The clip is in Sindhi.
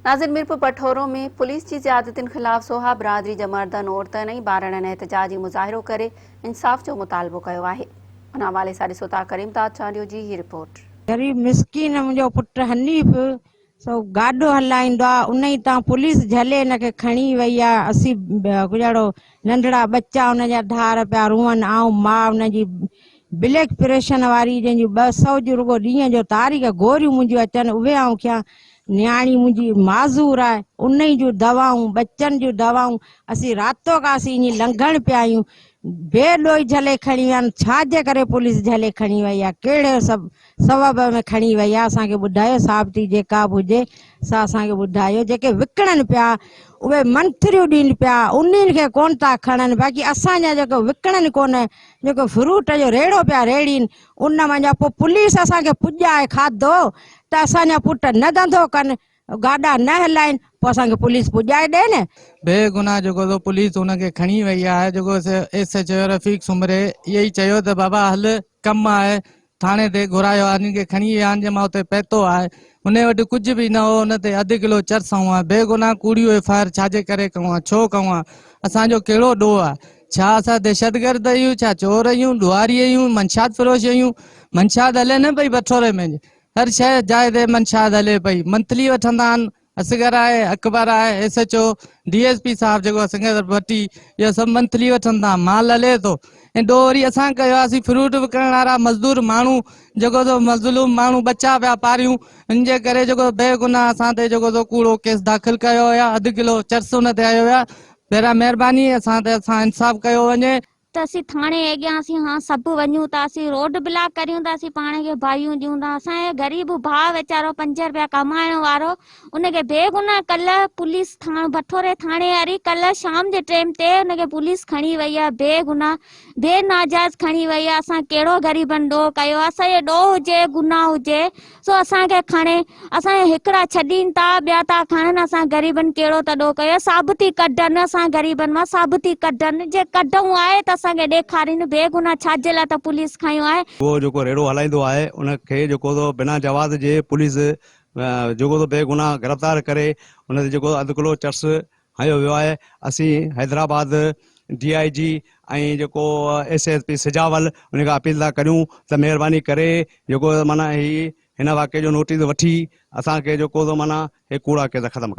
ناظر ميرپور پٺورو ۾ پوليس جي زيادتين خلاف سوها برادري جا مردن، عورتن ۽ ٻارڙن احتجاجي مظاهرو ڪري انصاف جو مطالبو ڪيو آهي. ان حوالي سان ڏسو ٿا ڪريم داد چانڊيو جي هي رپورٽ. غريب مسڪين منهنجو پٽ حنيف سو گاڏو هلائيندو آ انهي تان پوليس جهلي هن کي کڻي وئي آ اسين ڪجهڙو ننڍڙا ٻچا ان جا ڌار پيا روئن آئون ماء ان جي بليڪ پريشن واري جنهن جون 200 جون رڳو ڏينهن جو تاريخ گوريون منهنجون اچن اهي آئون کيان نياڻي منهنجي معذور آهي انهي جون دوائون ٻچن جون دوائون اسين راتو ڪا اسين ائين لنگهڻ پيا آهيون بي ڏوهي جهلي کڻي ويا آهن ڇا جي ڪري پوليس جهلي کڻي وئي آهي ڪهڙي سب سبب ۾ کڻي وئي آهي اسان کي ٻڌايو ثابتي جيڪا به هجي سا اسان کي ٻڌايو جيڪي وڪڻن پيا اهي منٿريون ڏين پيا انهن کي ڪون ٿا کڻن باقي اسان جا جيڪو وڪڻن ڪون جيڪو فروٽ جو ريڙهو پيا ريڙهين ان منجهان پوء پوليس اسان کي پڄائي کاڌو ته اسان جا پٽ نه ڌنڌو ڪن، گاڏا نه هلائين، پوء اسان کي پوليس پڄائي ڏي نه. بي گناهه جيڪو سو پوليس ان کي کڻي وئي آهي جيڪو ايس ايڇ او رفيق سومري اهي ئي چيو ته بابا هل ڪم آهي ٿاڻي تي گهرايو آهي انهن کي کڻي ويا آهن جي مان اتي پهتو آهي ان وٽ ڪجهه به نه هو ان تي اڌ ڪلو چرس هئا بي گناهه ڪوڙيون ايف I R ڇا جي ڪري ڪئون ها ڇو ڪئون ها اسان جو ڪهڙو ڏوهه آهي ڇا اسان دهشتگرد آهيون ڇا چور آهيون ڏوهاري آهيون منشيات فروش آهيون منشيات هلي نه پئي بٺوري ۾ هر شيء جاء تي منشيات هلي پئي منٿلي وٺندا آهن اصغر آهي اڪبر آهي S H O D S P صاحب جيڪو اصغر ڀٽي اهو سڀ منٿلي وٺن ٿا مال هلي ٿو ۽ ڏوهه وري اسان ڪيو آهي اسين فروٽ وڪڻڻ وارا مزدور ماڻهو جيڪو سو مظلوم ماڻهو ٻچا پيا پاريون ان جي ڪري جيڪو بي گناهه اسان تي جيڪو سو ڪوڙو ڪيس داخل ڪيو ويو آهي اڌ ڪلو چرس ان تي آيو ويو آهي پهريان مهرباني اسان تي اسان انصاف ڪيو وڃي. ته اسين ٿاڻي اڳيان اسين هان سڀ وڃون ٿا اسين روڊ بلاڪ ڪريون ٿا اسين پاڻ کي باهيون ڏيون ٿا اسان جو غريب ڀاء ويچارو پنج رپيا ڪمائڻ وارو ان کي بيگناهه ڪلهه پوليس ٿاڻو بٺوري ٿاڻي واري ڪلهه شام جي ٽيم تي ان کي پوليس کڻي وئي آهي بيگناهه بي ناجائز کڻي وئي آهي اسان ڪهڙو غريبن ڏوهه ڪيو آهي اسان جو ڏوهه هجي گناهه هجي سو اسان کي کڻي، اسان جا هڪڙا ڇڏين ٿا، ٻيا ٿا کڻن، اسان غريبن ڪهڙو ته ڏوهه ڪيو آهي، ثابتي ڪڍن، اسان غريبن مان ثابتي ڪڍن، جي ڪڍئون آهي ته اسان کي ڏيکارين، بيگناهه ڇا جي لاء ته پوليس کنيو آهي. اهو جيڪو ريڙهو هلائيندو آهي ان کي جيڪو سو بنا جواز جي پوليس جيڪو سو بيگناهه گرفتار ڪري ان تي جيڪو اڌ ڪلو چرس هنيو ويو آهي اسين حيدرآباد ڊي I جي ۽ جيڪو ايس ايس پي سجاول ان کان اپيل ٿا ڪريون ته مهرباني ڪري جيڪو معنيٰ هي هن واقعي جو نوٽيس وٺي اسان کي جيڪو سو معنيٰ هي ڪوڙا ڪيس ختم ڪيا.